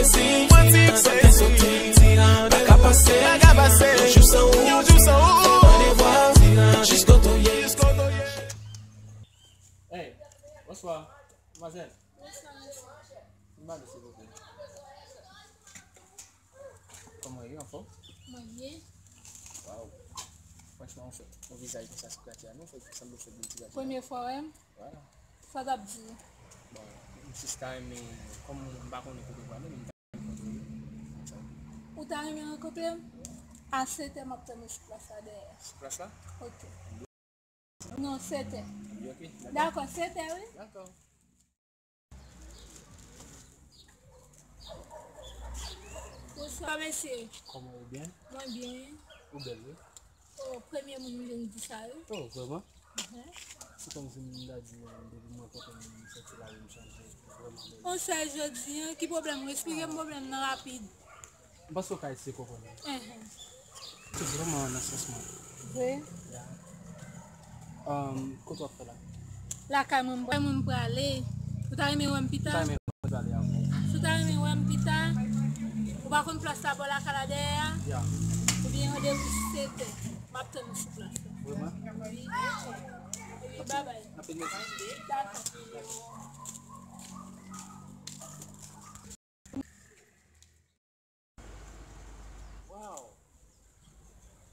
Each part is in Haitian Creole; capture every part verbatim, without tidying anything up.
Mwen di k se ti, ti, pa ka pase, pa ka pase, yon jou san ou, yon jou san ou, fòk tande vwa, jis kote w ye. Hey, bonswa, madmwazèl. Bonswa, mesye. Vin ba nou, silvouplè. Kòman w ye, anfòm? Mwen byen. Waw. Franchman, ou fè yon vizaj konsa sou katye a, non? Fè sanble w fè bèl ti katye a. Premye fwa w wè m? Voilà. Sa w t ap di? Bon, m jis ta renmen, kòm m pa konnen kote w prale, men m ta renmen rankontre w. Ou ta renmen rankontre m? A sèt è, m ap tann ou sou plas la dèyè a. Sou plas la? Ok. Non, sèt è. Ok, dakò. Dakò, sèt è, wi. Dakò. Bonswa, mesye. Kòman ou byen? Mwen byen. Ou bèl, wi. Oh, premye moun m jwenn di sa, wi. Oh, vrèman? Mhm. Se kòmsi m ta di, eh, depi mwen kote m soti lavi m chanje, vrèman bèl. On sèl jodi a, ki pwoblèm ou? Esplike m pwoblèm nan rapid. M panse w ka eseye konprann. Mhm. Se vrèman nan sans mwen. Vre? Ya. Um, kote w ap fè la? Lakay mwen, m prale. Ou ta renmen wè m pita? M ta renmen wè m pita. Si w ta renmen wè m pita, ou pa konn plas la bò lakay la dèyè a? Ya. Ebyen, randevou sèt è. M ap tann ou sou plas la. Vrèman? Wi. Wi, babay. Anpil mèsi. Dakò. Waw!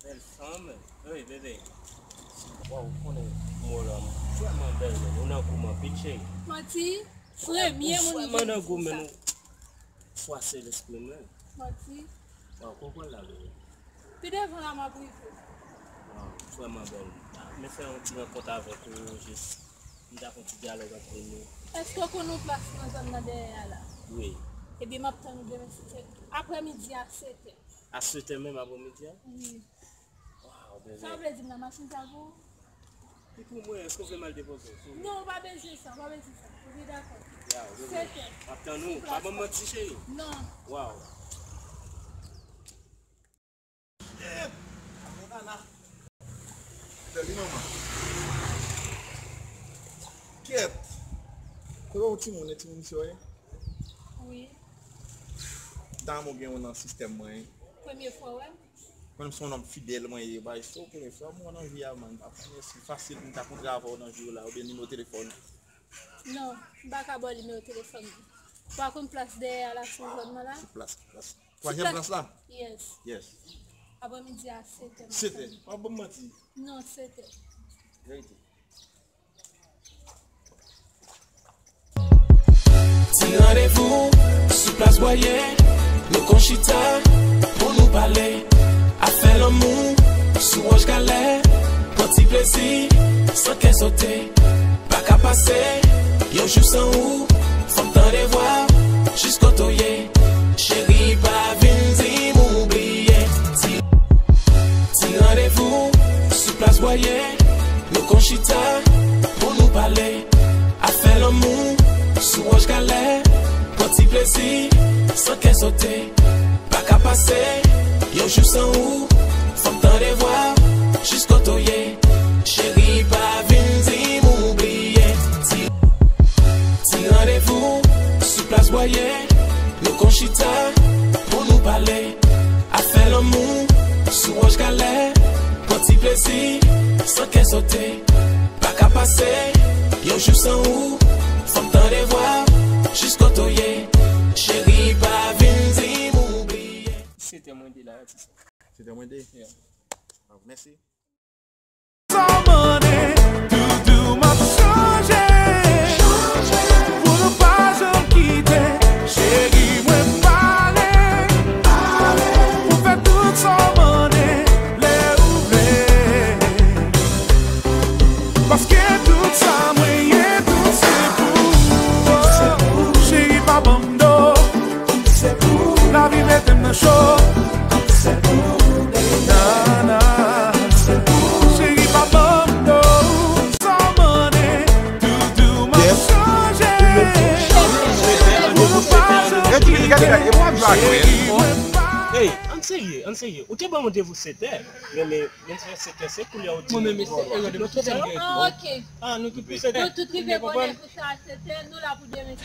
Bèl fanm. Wi, bebe. Waw, ou konnen mwen la, m vrèman bèl, men ou nan gou m anpil, cheri. Manti? Premye moun ki di sa. Ou vrèman nan gou, men ou fwase lespri mwen. Manti? Waw, konprann la, bebe. Pi devan la, m ap rive. Waw, vrèman bèl. Men fè yon ti rankont avèk ou, jis. M ta fè yon ti dyalòg ant nou. Èske w konn yon plas nan zòn nan dèyè a la? Wi. Ebyen, m ap tann ou demen sèt è. Aprèmidi a sèt è. A sèt è menm aprèmidi a? Wi. Waw, bebe. Sa w vle di m nan machin sa pou ou? Li pou mwen, èske w vle m al depoze w? Non, ou pa bezwen sa, ou pa bezwen sa. Ebyen, dakò. Waw, bebe. Sèt è. M ap tann ou. Pa ban m manti, cheri. Non. Waw. Sèli manman. Kyèt. Kote w timoun, e timoun misye w ye? Wi. Dam ou gen yon nan sistèm mwen, wi. Premye fwa w wè m? Mwen menm se yon nonm fidèl mwen ye, bay, se w premye fwa m wè w nan vi a, man. Papa, mèsi. Fasil pou m ta kontre avè w nan vi w la, oubyen nimewo telefòn. Non, m pa ka ba w nimewo telefòn mwen. Ou pa konn plas dèyè a la sou zòn nan la? Ki plas? Plas? Twazyèm plas la? Yes. Yes. Aprèmidi a sèt è. Sèt è? W ap ban m manti? Non, sèt è. Verite. Ti randevou sou plas Bwaye, nou konn chita pou nou pale. Afè lanmou sou wòch galè, pran ti plezi san kè sote. Pa ka pase yon jou san ou, fòk tande vwa w, jis kote w ye. Cheri, pa vin di m ou bliye. Ti, ti randevou sou plas Bwaye, nou konn chita pou nou pale. Afè lanmou sou wòch galè, pran ti plezi san kè sote. Pa ka pase yon jou san ou, fòk tande vwa w, jis kote w ye. Cheri, pa vin di m ou bliye. Ti, ti randevou sou plas Bwaye, nou konn chita pou nou pale. Afè lanmou sou wòch galè, pran ti plezi san kè sote. Pa ka pase yon jou san ou, fòk tande vwa w, jis kote w ye. Cheri, pa vin di m ou bliye. Sèt è mwen de la, atis. Sèt è mwen de? Yeah. Mèsi. Sa w mande, doudou, m ap chanje. Pou nou pa janm kite, cheri mwen, pale. Pou fè tout sa w mande, lè ou vle. Paske tout sa mwen ye, tout se pou ou. Cheri, pa ban m do. Lavi mete m nan cho. Nana. Cheri, pa ban m do. Sa w mande, doudou, m ap chanje. Pou nou pa janm kite, cheri mwen, pale. Hey, ann serye, ann serye. Ou te ban m randevou sèt è. Men, men, men se sèt è, se koulye a ou di. Mwen menm, se erè de pwosedir. Ah, ok. Ah, nou tout pou sèt è. Nou tout rive bonè pou sa, sèt è, nou la pou demen.